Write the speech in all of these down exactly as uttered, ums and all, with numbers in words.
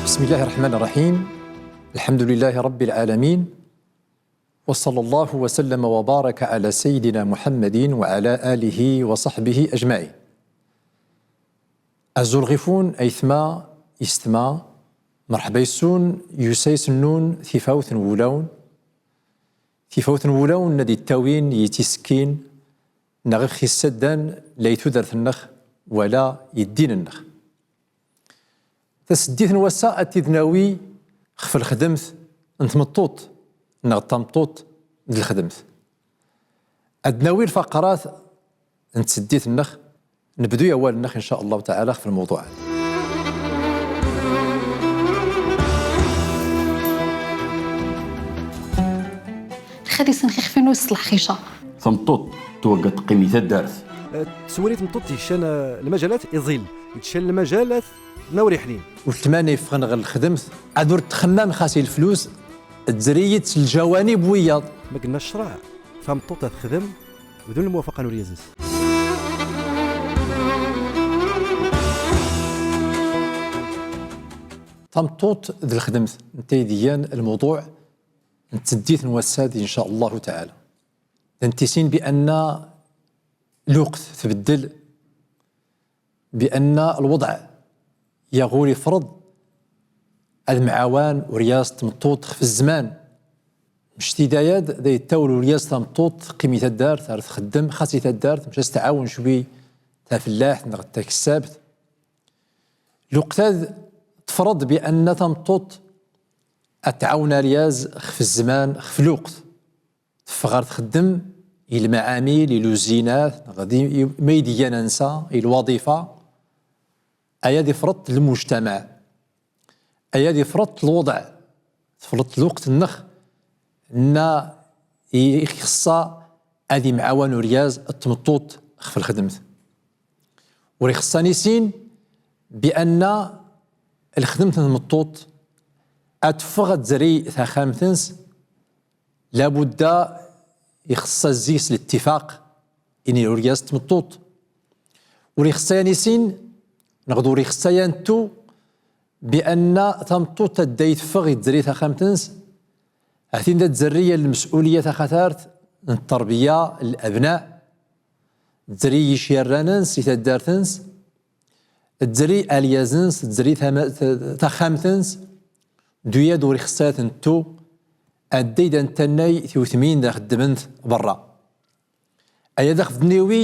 بسم الله الرحمن الرحيم. الحمد لله رب العالمين. وصلى الله وسلم وبارك على سيدنا محمد وعلى آله وصحبه أجمعين. Azul ɣif-wen, aytma, yessetma, merḥba yes-wen, yusa yes-nnun tifawt n wulawen. Tifawt n wulawen ad d-ittawin i tisekkin neɣ ixef yessaddan la i tudert-nneɣ wala i ddin-nneɣ. Taseddit n wass-a ad t-id-nawi xef lexdemt n tmeṭṭut neɣ d tameṭṭut d lexdemt. Ad nawi lfaqrat n tseddit-nneɣ, nebdu awal-nneɣ in ca Allahu taɛala xef lmewḍuɛ-a. Lxir isenxixfen u ṣṣeḥ xica. Tameṭṭut twegga teqqim i taddart. Eh, tswiri tmeṭṭut yeccan, eh, lmajalat iẓil, yeccan lmajalat n ur iḥnin. Weltma-nni yeffɣen ɣer lexdemt, ad ur txemmem xas i leflus, tzer-iyi-d s lǧawanib wiyaḍ. Ma yenna ccreɛ, tameṭṭut ad texdem bdun lmuwafaqa n uryaz-ns. Tameṭṭut d lexdemt, netta i d-igan lmewḍuɛ n tseddit n wass-a d, in ca Allahu taɛala. Da nettissin bi anna lweqt tbeddel, bi anna lweḍɛ yaɣur ifreḍ ad mɛawan uryaz d tmeṭṭut xef zzman. Mec tidayad, da yettawel uryaz tameṭṭut teqqim i taddart, ar txeddem, xas i taddart, mec as-tɛawen cwi tafellaḥt neɣ takessabt. Lweqt-ad tefreḍ bi anna tameṭṭut ad tɛawen aryaz xef zzman, xef lweqt. Teffeɣ ar txeddem i lmaɛamil, i luzinat, neɣ di, i, ma i d-igan ansa, i lwaḍifa. Aya ad ifreḍ lmujtamaɛ. Aya ad ifreḍ lweḍɛ. Tefreḍ lweqt-nneɣ, nna i, ixeṣṣa ad imɛawan uryaz d tmeṭṭut xef lxedmt. Ur ixeṣṣa ad nissin bi anna lxedmt n tmeṭṭut ad teffeɣ ad tzerri taxxamt-ns, labudda ixeṣṣa zzig-s littifaq ini uryaz d tmeṭṭut. Ur ixeṣṣa ad nissin, neɣ d ur ixeṣṣa ad nettu, bi anna tameṭṭut tadda i teffeɣ i tzerri taxxamt-ns, hatin da tzerri yal lmes'uliya taxatart n tterbiya n labna, tzerri icirran-ns i taddart-ns, tzerri alyaz-ns, tzerri tama-, t-, taxxamt-ns, d uyad ur ixeṣṣa ad t-nettu, adday da nettannay tiwtmin da xeddment berra. Aya da xef d-niwi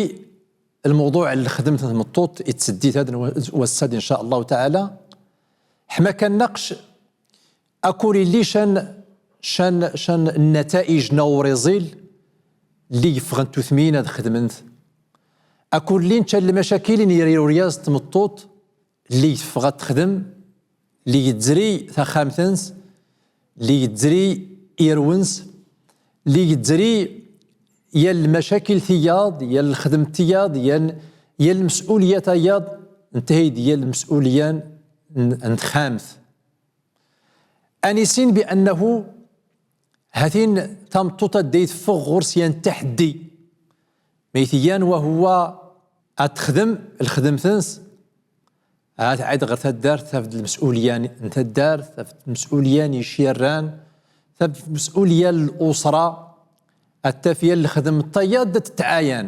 lmewḍuɛ n lxedmt n tmeṭṭut i tseddit-ad n wa-, wass-ad, in ca Allahu taɛala. Ḥma kan naqec, akur illi can, can, can nnataij n uriẓil lli yeffɣen tutmin ad xedment. Akur llin can lmacakil i n-yerra uryaz n tmeṭṭut lli teffeɣ ad texdem, lli yetzri taxxamt-ns, lli yetzri irw-ns, lli yetzri yal lmacakil tiyaḍ, yal lxedmt tiyaḍ, yal, yal lmes'uliyat tiyaḍ, ntehi-d yal lmes'uliya n, n texxamt. Ad nissin bi annahu hatin tameṭṭut adday teffeɣ ɣur-s yan taḥeddi. Ma i t-igan wa huwa ad texdem lxedmt-ns, ad tɛid ɣer taddart, tafd lmes'uliya n taddart, tafd lmes'uliya n icirran, tafd lmes'uliya n l'usra, ad taf yal lxedmt tayaḍ da tettɛayan.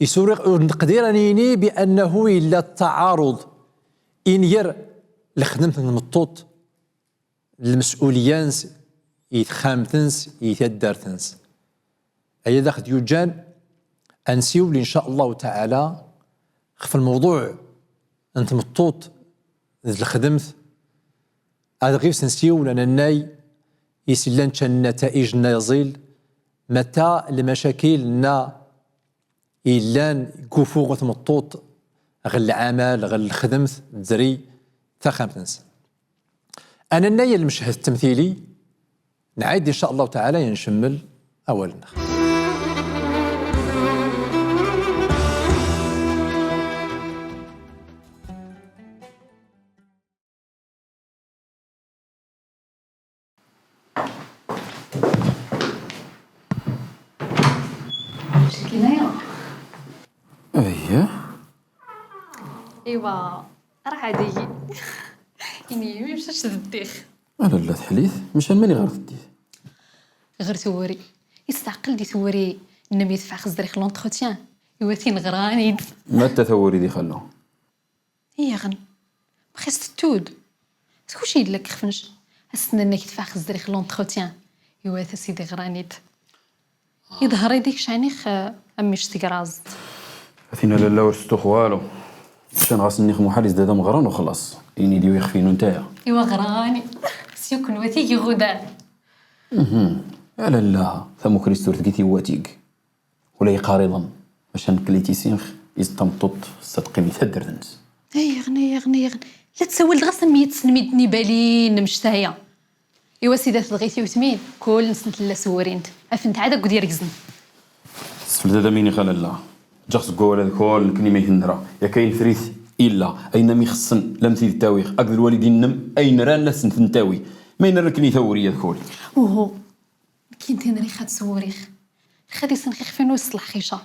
Is ur, ur neqdir ad nini bi annahu illa ttaɛaruḍ inger lxedmt n tmeṭṭut, lmes'uliya-ns i texxamt-ns, i taddart-ns. Aya da xed-yuǧǧan ad nsiwel, in ca Allahu taɛala, xef lmewḍuɛ n tmeṭṭut d lxedmt, ad ɣif-s nsiwel, ad nannay is illan can nnataij nna iẓil, mata lmacakil nna illan g ufuɣ n tmeṭṭut ɣer lɛamal, ɣer lxedmt, tzri taxxamt-ns. Ad nannay lmeched n temtili, nɛid, in ca Allahu taɛala, ad ncemmel awal-nneɣ. Sakina ya. Ayya. Iwa, rah ad iyi. Mimsac d ddix. Ala la tḥlit, mcan mani ɣer teddit? Ɣer twuri. Isteɛqel di twuri nnem i teffeɣ xezzreɣ l'entretien. Iwa tin ɣran-id. Ma ta tawuri di xallu. Iɣen. Ma xis tettud. Tkuci yella kxfnc. Ass-nni nnek teffeɣ xezzreɣ l'entretien. Iwa ta sidi ɣran-id. Iḍher-id ikcani-x, eh, am micc tegraẓt. A tin a lalla ur stux walu. Ccan ɣas nniɣ muḥal izda d ameɣran u xlaṣ. Ini-d i ixef-inu ntaya. Iwa ɣrani. S yukken watig iɣudan. Mhm. A lalla, tamukrist ur tgi tiwatig. Ula iqariḍen. Maca nekk li tisinx, is tameṭṭut s tqim i taddart-nnes. Ay, iɣen, ay, iɣen, ay, iɣen. La tsawal dɣa s am yitsen mi d-nibali n mectaya. Iwa sida tedɣi tiwtmin, kul nsent la swurint. Afent ɛad akked yergzen. Sfeld ad am-iniɣ a lalla. Ǧǧeɣ seg wawal ad kul nekni ma iten-nra. Yak ayen trit illa, ayen am ixeṣṣen, lam tid tawiɣ, akked lwalidin-nnem, ayen ran la sen-ten-tawi. Ma iner nekni tawuri ad kul. Uhu. Nekkin tin riɣ ad swuriɣ. Riɣ ad isenx ixef-inu s lḥica.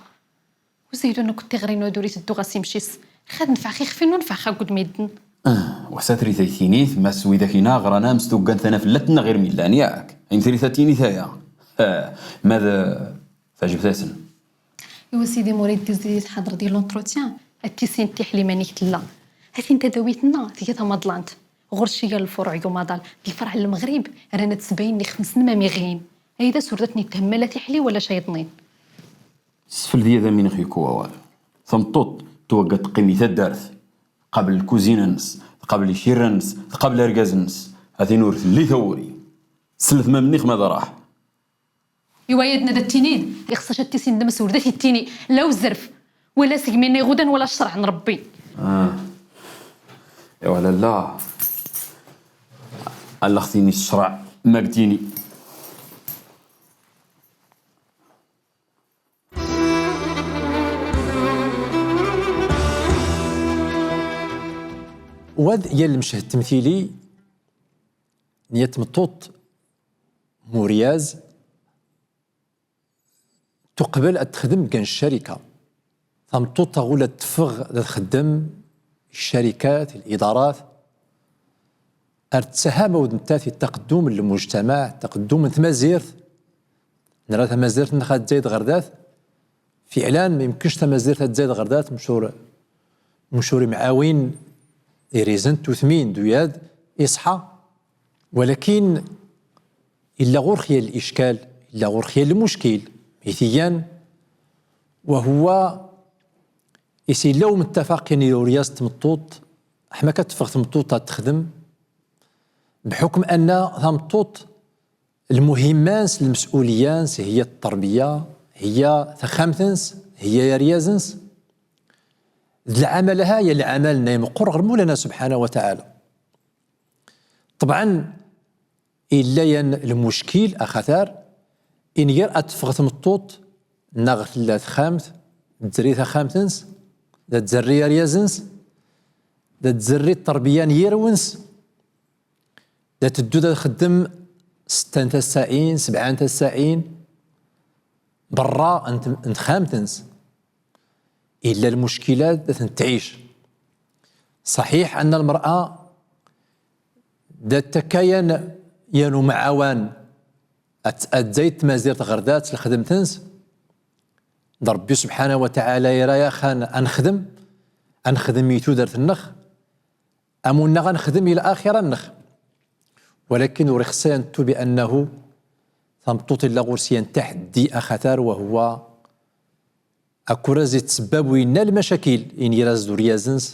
Uzaylu nekk tiɣri n wadur iteddu ɣas imci-s. Riɣ ad nefɛeɣ ixef-inu, nefɛeɣ akked midden. Ah, wa sa trit ad tinit, mas widak-ina ɣran am s tuggan tanafellat-nneɣ ɣir millan, yak? Ayen trit ad tinit aya? Ah, ma d, teɛǧeb-asen. Iwa sidi, ma ur d-tezdi tḥadreḍ di l'entretien, ad tissint tiḥli manik tella. Hatin tadawit-nneɣ tga tamaḍlant. Ɣur-s ciga n lfuruɛ g umaḍal. D lferɛ n Lmeɣrib, rran ad sbayen ixef-nsen ma miɣin. Ay d as ur dat-nithemmal la tiḥli wala ca yeḍnin. Sfeld-iyi ad am-iniɣ yekk wawal. Tameṭṭut twagga teqqim i taddart, tqabel lkuzina-nnes, tqabel icirran-nnes, tqabel argaz-nnes. Hatin ur telli tawuri. Slet ma mniɣ ma d araḥ. Iwa yadna da tinid, ixṣac ad tisin d amsur da tittini, la uzref, wala segmi n iɣudan wala ccreɛ n Rebbi. Ah. Iwa lalla. Allaɣ tini ccreɛ, ma gtini. Wad yal mched temtili n yat tmeṭṭut Muryaz tuqbel ad texdem deg ccarika. Tameṭṭut taɣul ad teffeɣ ad txeddem ccarikat, lidarat, ar tsaham awd nettat i ttaqeddum n lmujtamaɛ, ttaqeddum n tmazirt, nra tamazirt-nneɣ ad tzayd ɣer dat, fiɛlan, ma yemkenc tamazirt ad tzayd ɣer dat, mcur, mcur imɛawin, irizen, tutmin, d uyad, iṣḥa. Walakin illa ɣur-x yal ickkal, illa ɣur-x yal lmuckil, mi t-igan, wa huwa is illa umttafaq n uryaz d tmeṭṭut, ḥma ka teffeɣ tmeṭṭut ad texdem, bḥukm anna tameṭṭut lmuhimma-ns, lmes'uliyya-ns, hiya ttṛebiyya, hiya taxxamt-ns, hiya aryaz-ns. D lɛamal, aha, ya lɛamal-nna imeqqer ɣer Mulana subḥanahu wa taɛala. Ṭebɛen, illa yan lmuckil axatar, inger ad teffeɣ tmeṭṭut, neɣ tella texxamt, tzerri taxxamt-ns, da tzerri aryaz-ns, da tzerri ttṛebiyya n yirwen-ns, da teddu da txeddem setta n tassaɛin, sebɛa n tassaɛin, berra n t-, n texxamt-ns. Illa lmuckilat da tent-tɛic. Ṣaḥiḥ anna lmer'a da ttakka yan, yan umɛawan ad, ad tzayd tmazirt ɣer dat lexdemt-ns, d Ṛebbi subḥanahu wa taɛala ira-yaɣ ad nexdem, ad nexdem i tudert-nneɣ, amunneɣ ad nexdem i laxira-nneɣ. Walakin ur ixṣṣi ad nettu bi annahu tameṭṭut illa ɣur-s yan taḥeddi axatar, wa huwa akur ad as-ittsebab winna lmacakil, inger-as d uryaz-ns,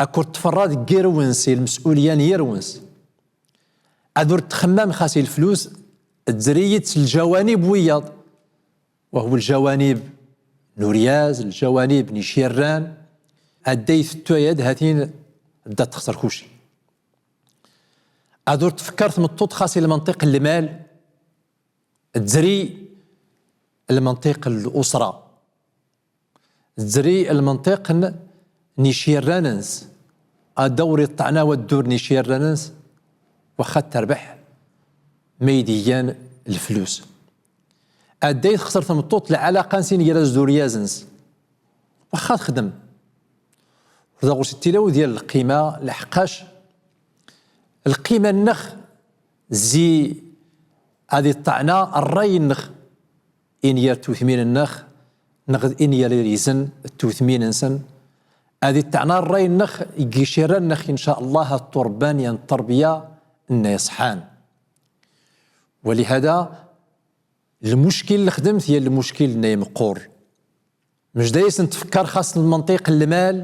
akur tferra deg yirwen-ns, i lmes'uliyya n yirwen-ns. Ad ur txemmam xas i leflus, tzerri-yi-d s lǧawanib wiyaḍ. Wa huwa lǧawanib n uryaz, lǧawanib n icirran, adday tettu ayad hatin da texṣer kuci. Ad ur tfekkar tmeṭṭut xas i lmenṭiq n lmal, tzerri lmenṭiq n lusra, tzerri lmenṭiq n, n icirran-ns, ad ur iṭṭɛen awaddur n icirran-ns, waxxa terbeḥ ma i d-igan leflus. Adday texṣer tmeṭṭut lɛalaqa-ns inger-as d uryaz-ns. Waxxa texdem. Ur da ɣur-s ittila ur d yal lqima, leḥqac, lqima-nnex, zi ad iṭṭeɛna ṛṛay-nnex, in yir twetmin-nnex, neɣ in yir irizen d twetmin-nsen, ad iṭṭeɛna ṛṛay-nnex g icirran-nnex, in ca Allah, ad ṭṭuṛebban yan ṭṭerbiya-nna iṣḥan. Walihada, lmuckil n lexdemt yan lmuckil-nna imeqqur. Mec da as-ntfekkar xas lmenṭiq n lmal,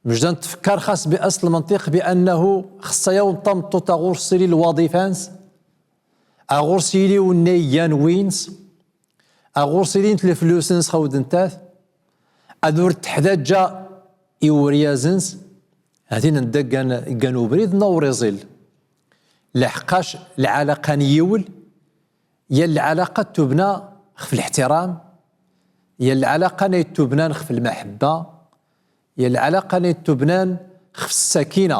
mec da ntfekkar xas bi as lmenṭiq bi annahu xeṣṣa yaw n tameṭṭut a ɣur-s ili lwaḍifa-ns, a ɣur-s ili unna igan win-s, a ɣur-s ilint leflus-ns xawd ntat, ad ur teḥtaǧǧa i uryaz-ns, hatin anda ggan, ggan ubrid nna ur iẓil. Laḥqqac lɛalaqa n yiwel, yan lɛalaqa tubna xef leḥtiram, yan lɛalaqa nay tubnan xef lmaḥebba, yan lɛalaqa nay tubnan xef ssakina.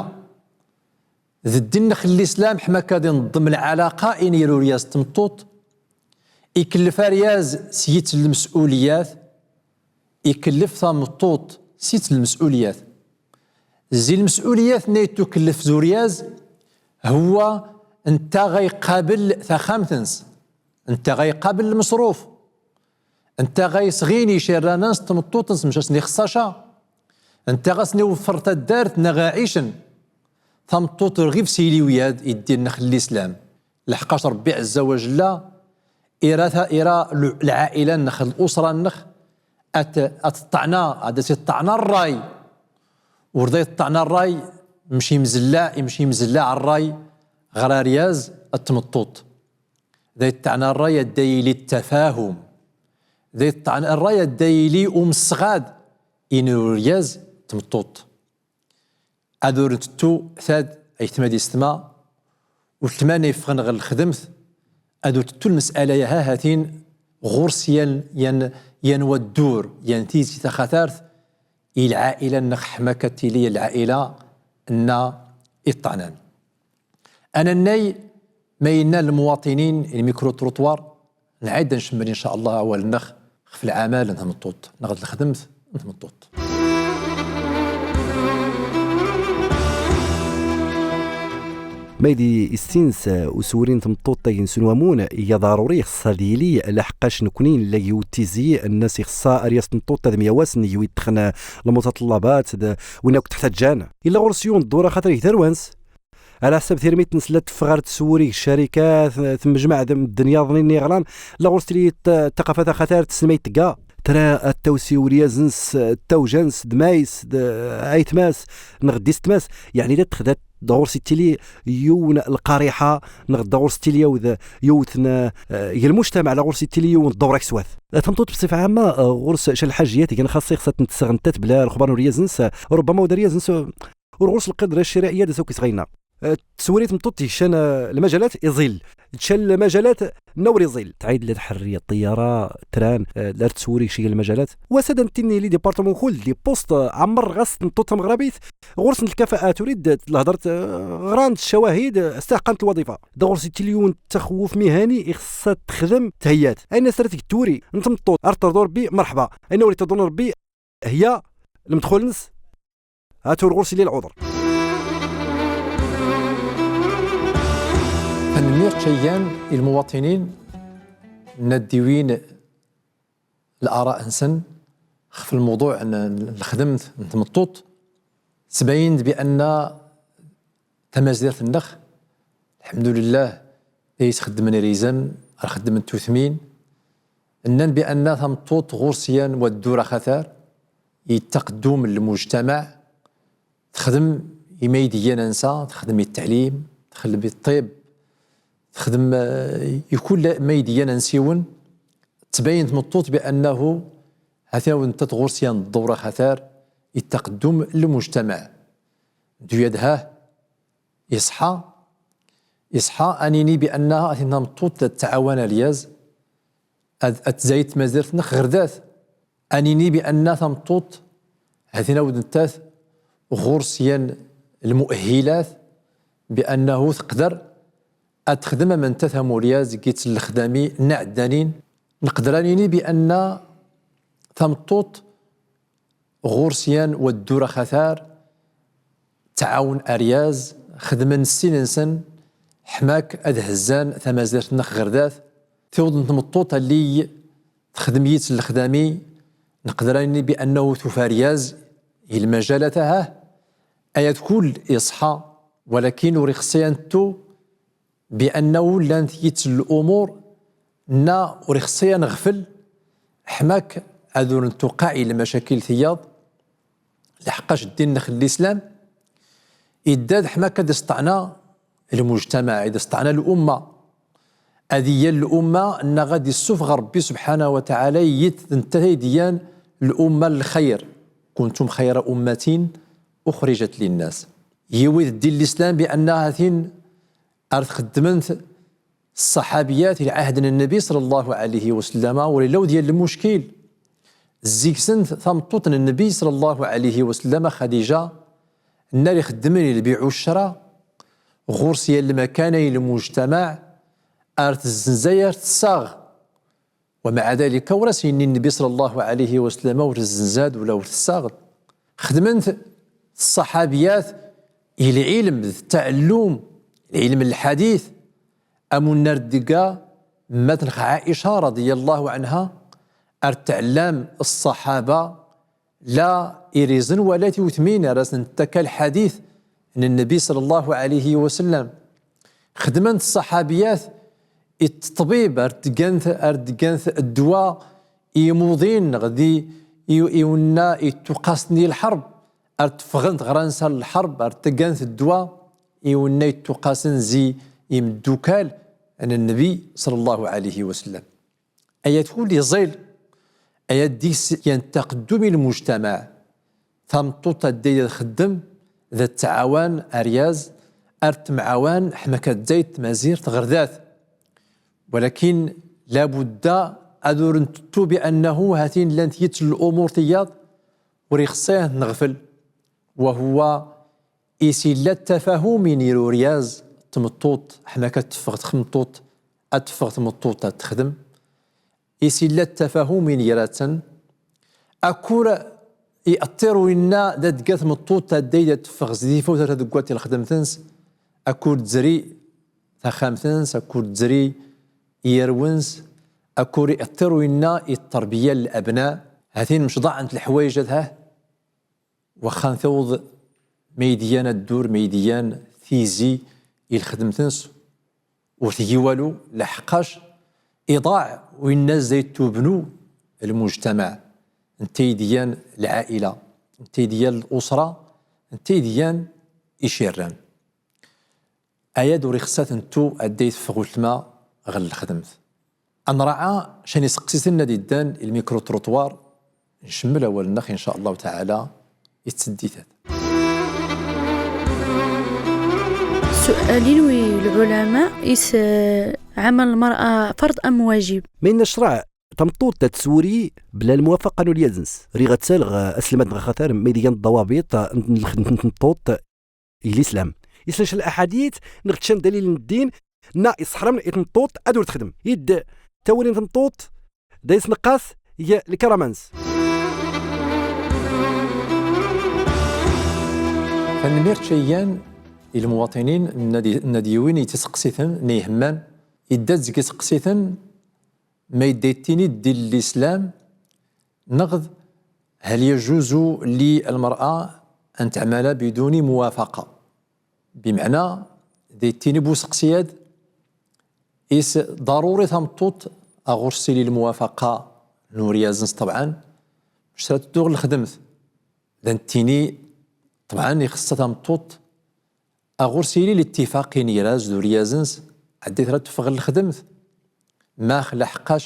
D ddin-nnex n lislam ḥma akka ad ineḍḍem lɛalaqa in yir uryaz d tmeṭṭut, ikellef aryaz s yitt n lmes'uliyat, ikellef tameṭṭut s yitt n lmes'uliyat. Zi lmes'uliyat-nni ay tukellef z uryaz, hwa nta ɣa iqabel taxxamt-ns, nta ɣa iqabel lmeṣruf, nta ɣa isɣin icirran-ns d tmeṭṭut-ns mec a sen-ixeṣṣa ca, nta ɣa sen-iweffer taddart neɣ a ɛicen. Tameṭṭut ur ɣif-s ili wyad i ddin-nnex n lislam. Leḥqac Ṛebbi ɛezza wa jella ira ta-, ira l-, lɛaila-nnex, l-usra-nnex, ad t-, ad t-ṭṭeɛna, ad as-iṭṭeɛna ṛṛay. Ur da iṭṭeɛna ṛṛay mec imzella, mec imzella ṛṛay ɣer aryaz d tmeṭṭut. Da iṭṭeɛna ṛṛay ad da yili ttafahum. Da iṭṭeɛna ṛṛay ad da yili umesɣad in uryaz d tmeṭṭut. Ad ur ntettu tad aytma d istma, ultma-nni yeffɣen ɣer lexdemt, ad ur tettu lmes'ala-ya ha hatin ɣur-s yan, yan, yan waddur, yan tizi taxatart, i lɛaila-nnex ḥma akka ad tili lɛaila-nna iṭṭeɛnan. Anannay ma yenna lmuwaṭinin, lmikru-trottoir, nɛid ad ncemmel, in ca Allah, awal-nnex xef lɛamal n tmeṭṭut, neɣ d lexdemt n tmeṭṭut. Ma d-issins uswuri n tmeṭṭut tagi n Sunwamun, iga ḍaruri, ixeṣṣa ad yili, laḥqqac nekni nella g yiwet tizi, nna-s ixeṣṣa aryaz n tmeṭṭut ad myawasen g wi ddexxen lmutaṭallabat d win akk teḥtaǧǧan. Illa ɣur-s yiwen ddura xaṭer g tarwa-ns. Ɛla ḥsab tirmit-ns la teffeɣ ar tswuri g ccarikat, temmejmaɛ d medden yaḍnin nni yeɣran, la ɣur-s tili t-, taqafa taxatart s ma itga. Tra ad tawsi uryaz-ns, d tawja-ns, d mays, d aytma-s, neɣ d istma-s, yeɛni la texda, d ɣur-s ittili yiwen lqariḥa, neɣ d ɣur-s ittili yawd, yiwet n, eh, g lmujtamaɛ, la ɣur-s ittili yiwen ddawr akswat. Tameṭṭut bṣifa ɛamma, eh, ɣur-s ca lḥajiyat igan xaṣṣa ixeṣṣa ad tent-tesseɣ nettat bla lexbar n uryaz-ns, eh, rubbama ur d aryaz-ns, eh, ur ɣur-s lqidra ccariɛiyya ad as-akk isɣa inna. Eh, tswuri tmeṭṭut tgeccan, eh, lmajalat iẓil. Tgeccan lmajalat nna ur iẓil. Tɛid la tḥerri ṭṭiyyara, tran, eh, la tswuri kecc lmajalat. Wa s ad ntinni li département kull, li poste, eh, ɛemmer ɣas tmeṭṭut tameɣrabit. Ɣur-sen lkafaat, urid lhedṛt, eh, ɣrant ccawahid, eh, staḥqant lwaḍifa. Da ɣur-s ittili yiwen taxwuf mihani, ixeṣṣa texdem, theyyat. Ayen as ara tg turi n tmeṭṭut, ar terḍu Rebbi, merḥba. Ayen ur ittḍun Rebbi, hiya lemdxul-ns. Hat ur ɣur-s illi lɛuḍer. Tanemmirt cayyan i lmuwaṭinin nna d-iwin l'ara-nsen xef lmewḍuɛ n, n lexdemt n tmeṭṭut. Tettbayin-d bi anna tamazirt-nnex, lḥemdulillah, ay isxeddmen irizen, ar xeddment tutmin, nnan bi anna tameṭṭut ɣur-s yan waddur axatar, i ttaqeddum n lmujtamaɛ, texdem i ma ay d-igan ansa, texdem i ttaɛlim, texdem i ṭṭib, texdem, eh, i kull ma ay d-igan ansiwen. Tettbayin tmeṭṭut bi annahu hati awen netta ɣur-s yan ddawr axatar i ttaqeddum n lmujtamaɛ. D uyad ha, iṣḥa, iṣḥa ad nini bi anna hati tameṭṭut la tettɛawan aryaz, ad, ad tzayed tmazirt-nnex ɣer dat. Ad nini bi anna tameṭṭut, hatin awd nettat, ɣur-s yan lmu'ahhilat, bi annahu teqder ad texdem am nettat am uryaz g yitt n lexdami nna ɛeddanin. Neqder ad nini bi anna tameṭṭut ɣur-s yan waddur axatar, tɛawen aryaz, xedmen sin-nsen, ḥmak ad hezzan tamazirt-nneɣ ɣer dat. Tiweḍ n tmeṭṭut alli texdem yid-s lexdami, neqder ad nini bi annahu tufa aryaz i lmajalat, aha, aya d kull iṣḥa, walakin ur ixṣi ad nettu bi annahu llant yid-s lumur, nna ur ixṣi ad neɣfel, ḥmak ad ur nettuqaɛ i lmacakil tiyaḍ, leḥqac ddin-nneɣ n lislam, idda-d ḥmak ad isṭeɛna lmujtamaɛ, ad isṭeɛna lumma. Ad iyyan lumma, nna ɣad issufeɣ Ṛebbi subḥanahu wa taɛala yid-s netta ay d-iyyan lumma n lxayr. Kuntum xayra ummatin uxrijat linnas. Yiwi-d ddin n lislam bi anna hatin ar txeddment ṣṣaḥabiyat i lɛahd n Nnbi ṣalla Llahu ɛalayhi wa sallama, ur illa wid yan lmuckil. Zzig-sent tameṭṭut n Nnbi ṣalla Llahu ɛalayhi wa sallama, Xadija, nna ar ixeddmen i lbiɛ u ccra, ɣur-s yan lmakana i lmujtamaɛ, ar tezzenza ar tessaɣ. Wa maɛa dalika, ur as-yenni Nnbi ṣalla Llahu ɛalayhi wa sallama ur tezzenza-d wala ur tessaɣ-d. Xedment ṣṣaḥabiyat i lɛilm d ttaɛellum, lɛilm n lḥadit, am unnar deg-a mmat-nneɣ Ɛica raḍiya Llahu ɛanha, ar tɛellam ṣṣaḥaba la irizen wala tiwtmin, ar asen-ttakka lḥadit n Nnbi ṣalla Llahu ɛalayhi wa sallam. Xedment ṣṣaḥabiyat i ṭṭbib, ar d-ggant, ar d-ggant ddwa i imuḍin, neɣ di, i, i wenna ittuqasen i lḥerb, ar teffɣent ɣer ansa n lḥerb, ar ggant ddwa i wenna ittuqasen zi imddukal n Nnbi ṣalla Llahu ɛalayhi wa sallam. Aya d kull iẓil, aya d deg-s yan ttaqeddum i lmujtamaɛ. Tameṭṭut adday ad txeddem, ad tɛawan aryaz, ar temɛawan ḥma akka tzayd tmazirt ɣer dat. Walakin labudda ad ur ntettu bi annahu hatin llant yitt n lumur tiyaḍ ur ixṣi ad neɣfel. Wa huwa is illa ttafahum i nir uryaz d tmeṭṭut, ḥma akka ad teffeɣ tmeṭṭut, ad teffeɣ tmeṭṭut ad texdem. Is illa ttafahum i nir-asen. Akkur iɛeṭṭir winna da tga tmeṭṭut adday da teffeɣ zi tifawt ar tagwat i lxedmt-ns, akkur tezri taxxamt-ns, akkur tezri iyarwen-ns, akkur iɛeṭṭir winna i tterbiya n labna. Hatin mecḍaɛent leḥwayeǧ-ad, ha. Waxxan tiweḍ ma i d-iyan addur, ma i d-iyan tizi i lxedmt-ns, ur tgi walu, laḥeqqac iḍaɛ winna zday tubnu lmujtamaɛ, netta i d-iyan lɛaila, netta i d-iyan lusra, netta i d-iyan icirran. Aya d ur ixṣa ad t-nettu adday teffeɣ ultma ɣer lxedmt. Ad nraɛa ca n iseqsiten ad iddan i lmicro-trottoir, ncemmel awal-nneɣ, in ca Allahu taɛala, i tseddit-ad. Su'al-in wi lɛulama, is, eh, ɛamal lmar'a fard am wajib? Ma inna ccreɛ, tameṭṭut ad tsuri bla lmuwafaqa n uryaz-ns. Riɣ ad saleɣ, eh, aselmad-nneɣ axatar ma i d-igan ḍḍawabiṭ, eh, n, n lxedmt n tmeṭṭut, i lislam. Is lac laḥadit neɣ d ca n dalil n ddin nna iṣeḥrem i tmeṭṭut ad ur texdem. Id tawuri n tmeṭṭut da isneqqas i lkarama-ns. Tanemmirt ca iyan i lmuwaṭinin nna d, nna d-yiwin i tiseqsiten nna ihemman. Idda-d zeg iseqsiten ma idda ittini ddin n lislam, neɣ d هل يجوز للمرأة أن تعمل بدون موافقة؟ Bimeɛna, da ittini bu useqsi-ad, is ḍaruri tameṭṭut a ɣur-s tili lmuwafaqa n uryaz-ns, ṭebɛan, mec tra teddu ɣer lexdemt. Da nettini, ṭebɛan, ixeṣṣa tameṭṭut a ɣur-s yili littifaq i nir-as d uryaz-ns, ɛeddi tra teffeɣ ɣer lexdemt. Max? Laḥeqqac,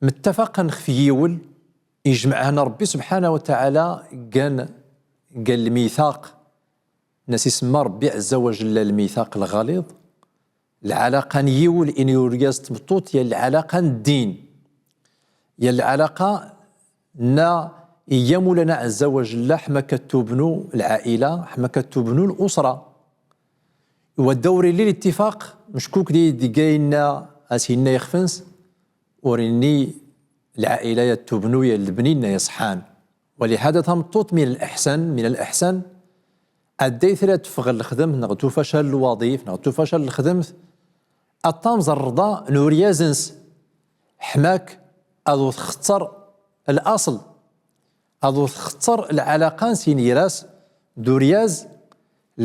mettafaqen xef yiwel, ijmeɛ-hen Ṛebbi subḥanahu wa taɛala, ggan, ggan lmitaq, nna as isemma Ṛebbi ɛezza wa jella lmitaq lɣaliḍ, lɛalaqa n yiwel i nir uryaz d tmeṭṭut, ya lɛalaqa n ddin, ya lɛalaqa nna iyya Mulana ɛezza wa jella, ḥma akka tubnu lɛaila, ḥma akka tubnu lusra. Wa dda ur illi littifaq, meckuk di deg ayenna as inna ixef-ns, ur inni lɛaila ya tubnu ya lebni nna iṣeḥḥan. Walihada tameṭṭut min laḥsan, min laḥsan, adday tra teffeɣ lexdemt, neɣ tufa ca n lwaḍif, neɣ tufa ca n lexdemt, ad tamẓ rrḍa n uryaz-ns. Ḥmak ad ur txetter laṣel, ad ur txetter lɛalaqa-ns inyir-as d uryaz,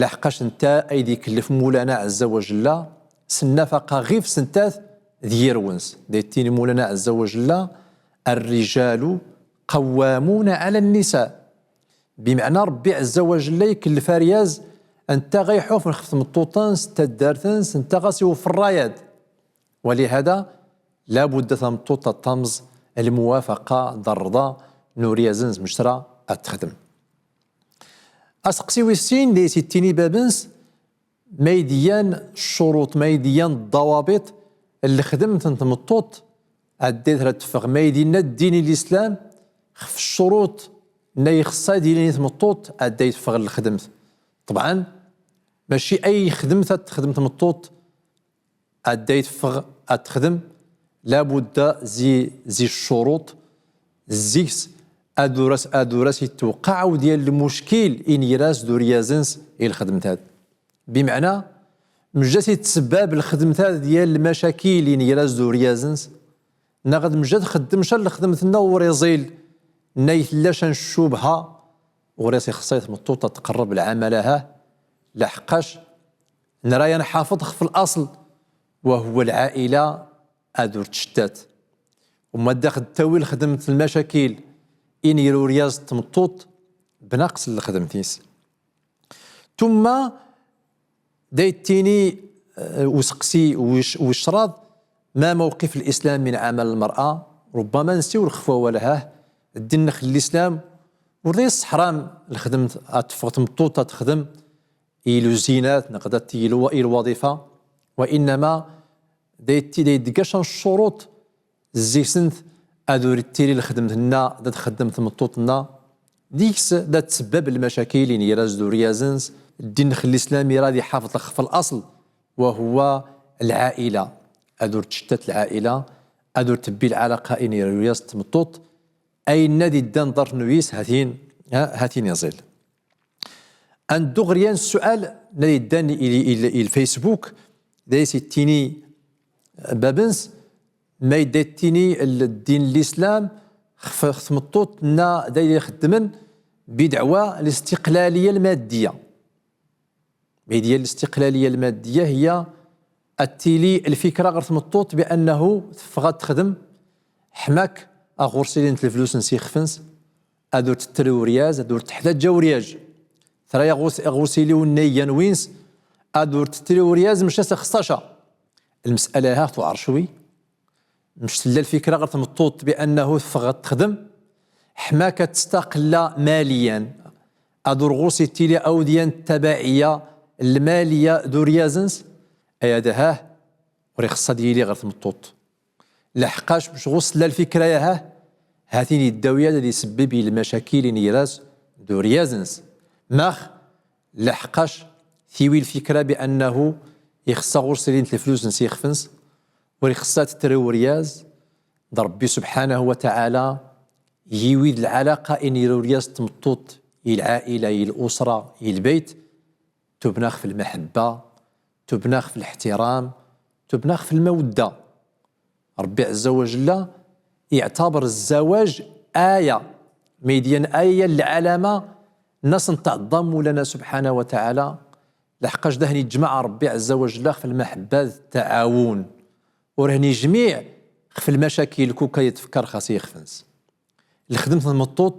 laḥqac nta ay d-ikellef Mulana Ɛezza wa Jella, s nnafaqa ɣif-s ntat d yirwen-s. Da yettini Mulana Ɛezza wa Jella: الرجال قوامون على النساء. Bimeɛna Ṛebbi Ɛezza wa Jella ikellef aryaz, nta ɣa iḥufen xef tmeṭṭut-ns, taddart-ns, nta ɣa s-iweffer ṛṛay-ad. Walihada, labudda tameṭṭut ad tamẓ lmuwafaqa d rrḍa n uryaz-ns mec tra ad texdem. Aseqsi wis sin, da as-ittini bab-ns, ma ay d-yyan ccuruṭ, ma ay d-yyan ḍḍawabiṭ n lexdemt n tmeṭṭut adday tra teffeɣ, ma ay d-yenna ddin n lislam xef ccuruṭ nna ixeṣṣa ad ilin i tmeṭṭut adday teffeɣ lexdemt. Ṭebɛen, maci ay xedmet ad texdem tmeṭṭut adday teffeɣ ad texdem, labudda zi, zi ccuruṭ, zik-s ad ur as, ad ur as-itweqqa awd yal lmuckil inyir-as d uryaz-ns i lxedmt-ad. Bimeɛna, mec da as-ittsebbab lxedmt-ad d yal lmacakil inyir-as d uryaz-ns, neɣ d mec da txeddem ca n lxedmt nna ur iẓil, nna ay tella ca n ccubha, ur as-ixeṣṣa i tmeṭṭut ad tqerreb lɛamal-a, laḥqac nra ad nḥafeḍ xef laṣel, wa huwa lɛaila, ad ur tcettat. U ma da x-d-tawi lxedmt lmacakil inyir uryaz d tmeṭṭut, bnaqes n lxedmt-is. Tumma da yettini, eh, useqsi wis, wis crad: ما موقف الإسلام من عمل المرأة؟ Rubbama nsiwel xef wawal-a, hah, ddin-nnex n lislam ur da yesseḥram lxedmt ad teffeɣ tmeṭṭut ad texdem i luzinat neɣ dat i lwa-, i lwaḍifa, wa innama da yetti-, da yeddeg ca n ccuruṭ zzig-sent ad ur ittili lxedmt-nna da txeddem tmeṭṭut-nna, deg-s da tsebbab lmacakil inyir-as d uryaz-ns. Ddin-nnex n lislam ira ad iḥafeḍ xef laṣel, wa huwa lɛaila, ad ur tcettat lɛaila, ad ur tebbi lɛalaqa inyir uryaz d tmeṭṭut, ayenna d-iddan ḍart n uyis, ha-t-in, ha, ha-t-in iẓil. Ad neddu ɣer yan ssual nna yeddan i, i, i, i lFacebook, da as-ittini bab-ns, ma yedda yettini l-, ddin n lislam xef, xef tmeṭṭut nna da ixeddmen bideɛwa listiqlaliya lmaddiya. Ma yedda listiqlaliya lmaddiya hiya ad tili lfikra ɣer tmeṭṭut bi annahu teffeɣ ad texdem, ḥmak a ɣur-s ilint leflus-ns ixef-ns, ad ur tettri uryaz, ad ur teḥtaǧǧa uryaz. Tra a ɣur-s, a ɣur-s ili unna igan wins, ad ur tettri uryaz, mec as-ixeṣṣa ca. Lmes'ala-ha tuɛer cwi. Mec tella lfikra ɣer tmeṭṭut bi annahu teffeɣ ad texdem, ḥmak ad testaqella maliyan, ad ur ɣur-s ittili awd yan ttabaɛiya lmaliya d uryaz-ns, aya da hah, ur ixeṣṣa ad yili ɣer tmeṭṭut. Laḥqac mec ɣur-s tella lfikra-ya, hah, ha-t-in idda uyad ad isebbeb i lmacakil inyir-as d uryaz-ns. Max? Laḥqac tiwi lfikra bi annahu ixeṣṣa ɣur-s ilint leflus-ns ixef-ns, ur ixeṣṣa ad tettri uryaz, d Ṛebbi subḥanahu wa taɛala yiwi-d lɛalaqa inyir uryaz d tmeṭṭut, i lɛaila, i lusra, i lbeyt, tubna xef lmaḥebba, tubna xef leḥtiram, tubna xef lmawadda. Ṛebbi ɛezza wa jella iɛtaber zzawaj aya, ma yedda yan aya lɛalama nna as-nteɛḍam Mulana subḥanahu wa taɛala, laḥqac da hen-iǧmeɛ Ṛebbi ɛezza wa jella xef lmaḥebba d ttaɛawun, ur hen-ijmiɛ xef lmacakil kuka yetfekkar xas ixef-ns. Lxedmt n tmeṭṭut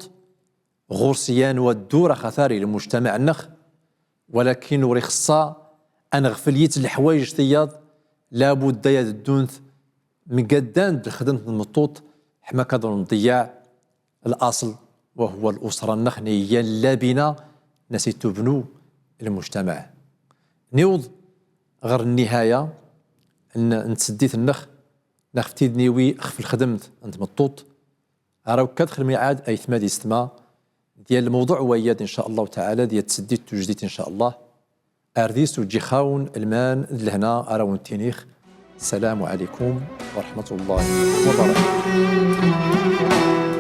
ɣur-s yan waddur axatar i lmujtamaɛ-nnex, walakin ur ixeṣṣa ad nɣfel yitt leḥwayeǧ tiyaḍ, labudda ad ddunt mgaddant d lxedmt n tmeṭṭut, ḥma ad ur nḍeyyeɛ laṣel, wa huwa lusra-nnex, nna i yan llabina nna as-itubnu lmujtamaɛ. Niweḍ ɣer nnihaya n, n tseddit-nnex, nna xef tidniwi xef lxedmt n tmeṭṭut, Ara ukkadex lmiɛad aytma d istma, d yan lmewḍuɛ wayyad, in ca Allahu taɛala, d yan tseddit tujdit, in ca Allah. Ar dis uǧǧixawn lman d lehna ara wen-ttiniɣ. Ssalamu ɛalaykum wa raḥmatu Llah wa barakatuh.